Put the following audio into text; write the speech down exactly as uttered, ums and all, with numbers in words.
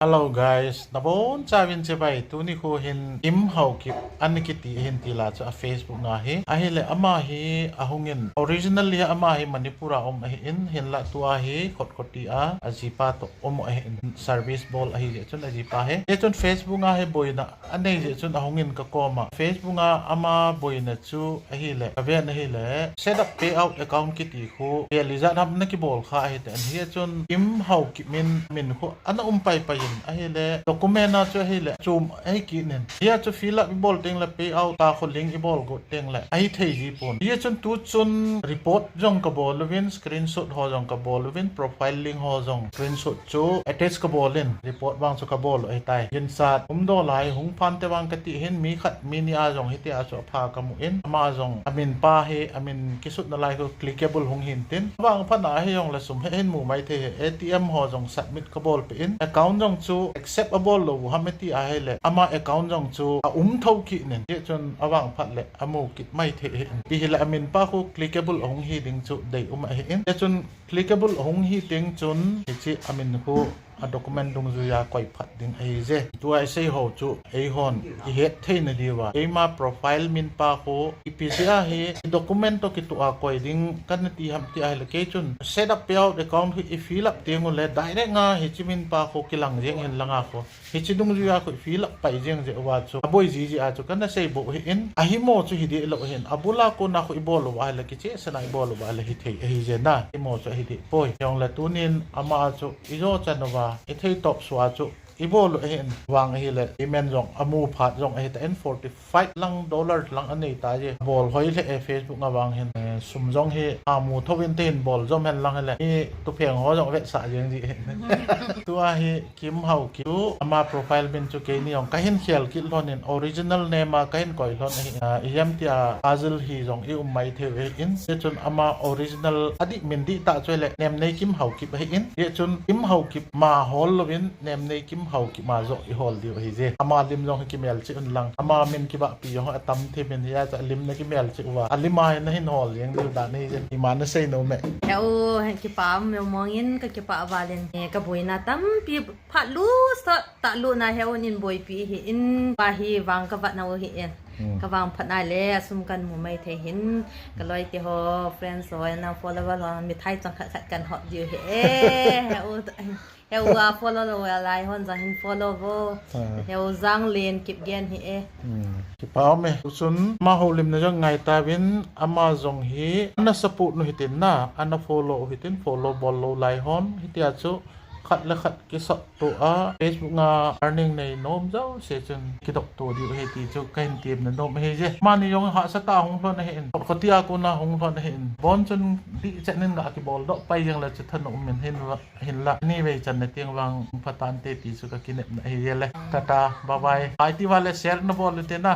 Hello guys, nabonchauvin chibai. Tuni kho hin Kim Haokip ana kiti ahin, tila chu a Facebook nga hi. Ahile ama hi ahungin, originally ama hi Manipur a um ahin, hinla tua hi Kotkhoti a ajipa toh um ahin, service bol ahi jeh chun ajipa hi. Hichun Facebook nga hi boina anei jeh chun ahungin kakoma. Facebook a ama boina chu ahile, kaven ahile, set up payout account kiti kho, vel ijat ham nakibol kha ahitan. Hichun Kim Haokip min, min kho ana um paipai in ahile, document a chu ahile, chom ahi kit in. Hia chu fill up ibol tengle payout a kho link ibol got tengle ahithei jipon. Hichun tuchun report jong kabol uvin, screenshot ho jong kabol uvin, profile link ho jong screenshot chu attach kabol in, report vang chu kabol u ahitai. Ginchat umdoh lai, hung phante vang kati hin, mi khat mi ni a jong hitia chu apha kamu in, ama jong aminpa hi, amin kisutna lai kho clickable hung hintin. Avangphat a hijongle sum hi hin mu maithei hi, A T M ho jong submit kabolpeh in, account jong chu accept abol lou u ham iti ahile, ama account jong chu aum thou kit in. Hichun avangphat le amu kit maithei hin. Ipi hile aminpa kho clickable ahung hi ding chu deium ahin. Hichun clickable ahung hi teng chun hiche amin kho a document dungjuia koi phat ding ahije. Tua isei ho chu eihon ihet theina diuva, keima profile minpa kho ipi jeh a hi document toh kitoh a koi ding kana ti ham ti ahile, kei chun set up payout account hi i fill up tengule direct nga hiche minpa kho kilang jeng hin langa kho hiche dungjuia kho fill up pai jeng jeh uva chu aboi jiji a chu kana sei bou ahin. Ahimo chu hideh lou ahin, abula kona kho ibol uva ahile, kichehsela ibol uva ahile hithei ahije na. Ahimo chu ahideh poi. Hijongle tunin ama chu ijo chan uva ithei topsua chu ibol u ahin, vang ahile payment jong amu phat jong ahitan, forty five lang dollar lang anei taje. Bol hoi lheh e, Facebook nga vang hin, eh, sum jong hi amu thouvin tehin bol jom hen lang hile, mi tupheng ho jong vetsah jeng ji hin. Tua hi Kim Haokip chu ama profile min chu keini jong kahin khel kit lhon in, original name a kahin koi lhon ahi. Ah, ijem tia Azil hi jong ium maithei u ahin, hichun ama original adih min dihtah chu ahile Nemnei Kim Haokip ahin, hichun Kim Haokip ma hol louvin Nemnei Kim Haokip ma joh ihol diu ahije. Ama lim jong hi kimelchih un lang, ama min kibahpi jong atam thei min hia chu alim nakimelchih uva, alim a hin nahin hol jeng diu dan ahije. Ima nasei nom e? Heu, kipah mong mong in, kakipah val in, eh, kaboina tampi phat lut sot tah lut na heuvin boipi ahin, pa hi vang kavat nau ahin. Kavang phat nale asum kamu maithei hin, kaloite ho, friends ho, ana follower ho, mithai chang khat khat kan hot diu ahi e. Heu, heu a follow lou lai hon jong hin follow vo. Heu Janglen Kipgen ahi e. Kipah um e. Tuchun ama houlimna jong ngai tauvin, ama jong hi ana support u hitin na, ana follow u hitin, follow bol lou lai hon hitia chu khat le khat kisatto a Facebook nga earning nei nom jouse chun kidopto diu ahi ti chu kahin temna nom ahije. Amani jong hahsatah a hung lhon ahin, Kotkhoti a kona hung lhon ahin, bon chun dihchet in ga kibol doh pai jeng le chu thanom in hin, hinla anivei channa teng vang phatante ti chu kakinepna ahije le. Tata, bye bye. Iti uva le share nabol ute na.